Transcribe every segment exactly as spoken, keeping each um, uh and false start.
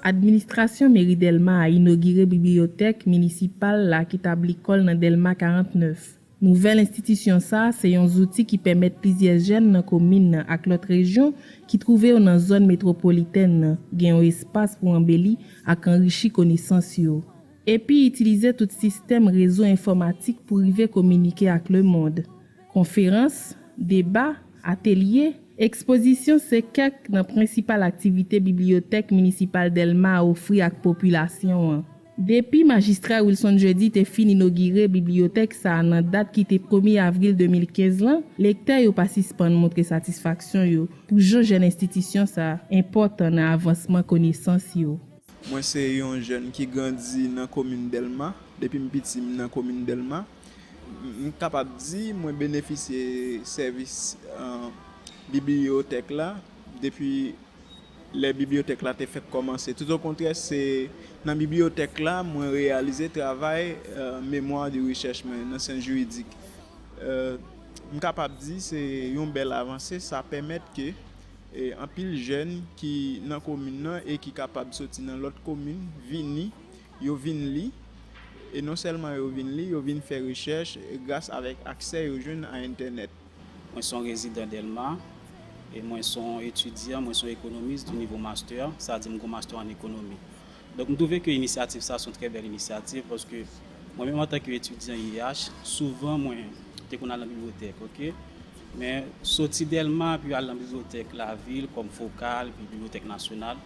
Administrasyon Meri Dèlma a inogire bibliyotèk minisipal la ki tabli kò l nan Dèlma karant nèf. Nouvèl enstitisyon sa a se yon zouti ki pèmèt plizyè jèn nan komin nan ak lòt rejyon ki twouve yo nan zòn metwopolitèn nan gen yon espas pou anbeli ak anrichi konesans yo. Epi itilize tout sistèm rezo enfòmatik pou rive kominike ak lemonn. Konferans, deba, atelye, ekspozisyon se kèk nan prensipal aktivite Bibliyotèk Minisipal Dèlma a ofri ak popilasyon an. Depi Majistra Wilson Jeudi te fin inogire bibliyotèk sa a nan dat ki te premye avril de mil kenz lan, lektè yo pa sispann montre satisfaksyon yo pou jan jèn enstitisyon sa a enpòtan nan avansman konesans yo. Mwen se yon jèn ki grandi nan komin Dèlma. Depi m piti, m nan komin Dèlma. M kapab di mwen benefisye sèvis bibliyotèk la depi lè bibliyotèk la te fèk kòmanse. Toutokontrè, se nan bibliyotèk la mwen reyalize travay memwa de rechèch mwen nan syans jiridik. M kapab di se yon bèl avanse, sa pèmèt ke anpil jèn ki nan komin nan e ki kapab soti nan lòt komin vini, yo vin li, e non sèlman yo vin li, yo vin fè rechèch gras avèk aksè yo jwenn a entènèt. Mwen se yon rezidan Dèlma e mwen se yon etidyan, mwen se yon ekonomis de nivo master, sa di m gen yon master an ekonomi. Donk m twouve ke inisyativ sa se yon trè bèl inisyativ paske mwen menm antanke etidyan I H, souvan mwen te konn al nan bibliyotèk, oke? Men soti Dèlma epi al nan bibliyotèk lavil kòm Fokal epi bibliyotèk nasyonal,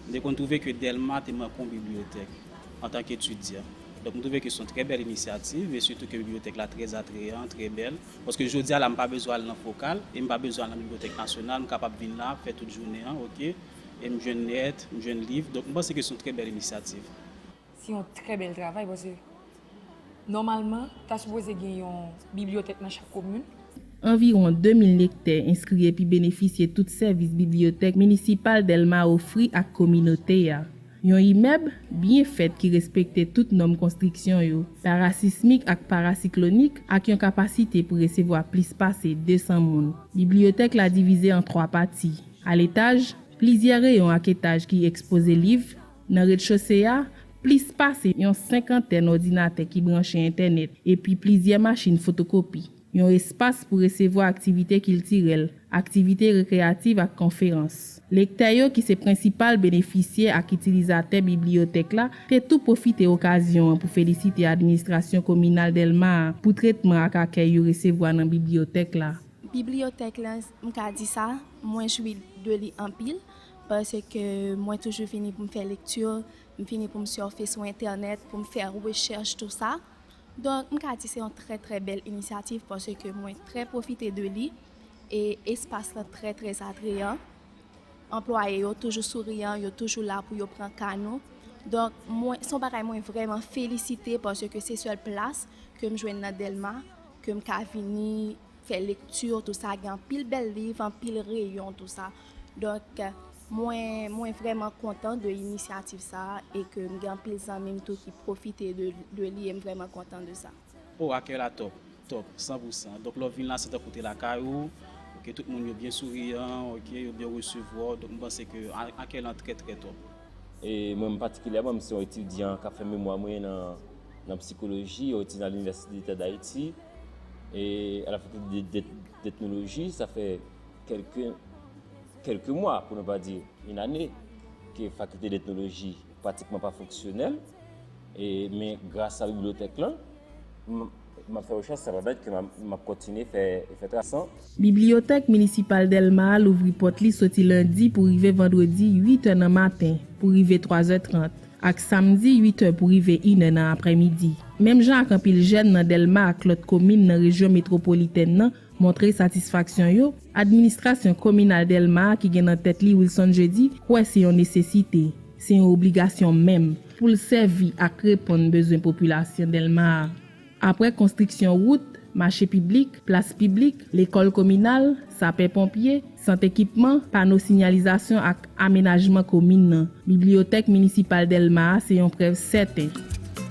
m te konn twouve ke Dèlma te manke yon bibliyotèk antanke etidyan. Donk m twouve ke se yon trè bèl inisyativ e sitou ke bibliyotèk la trè atreyan, trè bèl. Paske jodi a la m pa bezwen al nan Fokal e m pa bezwen al nan bibliyotèk nasyonal, m kapab vin la, fè tout jounen an, oke? E m jwenn lèt, m jwenn liv, donk m panse ke se yon trè bèl inisyativ. Se yon trè bèl travay paske nòmalman ta sipoze gen yon bibliyotèk nan chak komin. Anviwon de mil lektè enskri epi benefisye tout sèvis bibliyotèk minisipal Dèlma ofri ak kominote a. Yon imèb byen fèt ki respekte tout nòm konstriksyon yo, parasismik ak parasiklonik, ak yon kapasite pou resevwa plis pase de san moun. Bibliyotèk la divize an twa pati. A letaj, plizyè reyon ak etaj ki ekspoze liv. Nan rezchose a, plis pase yon senkantèn òdinatè ki branche entènèt epi plizyè machin fotokopi. Yon espas pou resevwa aktivite kiltirèl, aktivite rekreyativ ak konferans. Lektè yo ki se prensipal benefisye ak itilizatè bibliyotèk la te tou pwofite okazyon an pou felisite administrasyon kominal Dèlma a pou tretman ak akèy yo resevwa nan bibliyotèk la. Bibliyotèk la, m ka di sa, mwen jwi de li anpil paske mwen toujou vini pou m fè lekti, m vini pou m sèfe sou entènèt, pou m fè rechèch tou sa. Donk m ka di se yon trè trè bèl inisyativ paske mwen trè pwofite de li e espas lan trè trè atreyan. Anplwaye yo toujou souriyan, yo toujou la pou yo pran ka nou. Donk mwen se yon bagay mwen vrèman felisite paske se sèl plas ke m jwenn nan Dèlma ke m ka vini fè lekti tou sa, gen anpil bèl liv, anpil reyon tou sa. Donk mwen mwen vrèman kontan de inisyativ sa e ke m gen anpil zanmi m tou ki pwofite de, de li e m vrèman kontan de sa. Oh, akèy la top, top, san pou san. Donk lè w vin la se tankou w te lakay ou, oke, tout moun yo byen souriyan, oke, yo byen resevwa w, donk m panse ke akèy lan trè trè top. E mwen patikilyèman m se yon etidyan k ap fè memwa mwen nan nan psikoloji, yon etidyan a l'Université d'État d'Haïti, e à la faculté d'ethnologie, sa fè kèlke kèlke mwa, pou nou pa di yon ane, ke fakilte d'etnoloji pratikman pa fonksyonèl, e men gras a bibliyotèk lan, m ap fè rechèch, sa pèmèt ke m ap kontinye fè fè tras lan. Bibliyotèk Minisipal Dèlma a louvri pòt li soti lendi pou rive vandredi uit è nan maten pou rive twa zè trant, ak samdi uit è pou rive inè nan aprèmidi. Menm jan ak anpil jèn nan Dèlma ak lòt komin nan rejyon metwopolitèn nan, montre satisfaksyon yo, administrasyon kominal Dèlma a ki gen nan tèt li Wilson Jeudi kwè se yon nesesite, se yon obligasyon menm pou l sèvi ak reponn bezwen popilasyon Dèlma a. Apre konstriksyon wout, mache piblik, plas piblik, lekòl kominal, sapè ponpye, sant ekipman, pano sinyalizasyon ak amenajman komin nan, bibliyotèk minisipal Dèlma a se yon prèv sèten.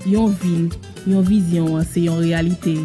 Yon vil, yon vizyon an se yon reyalite.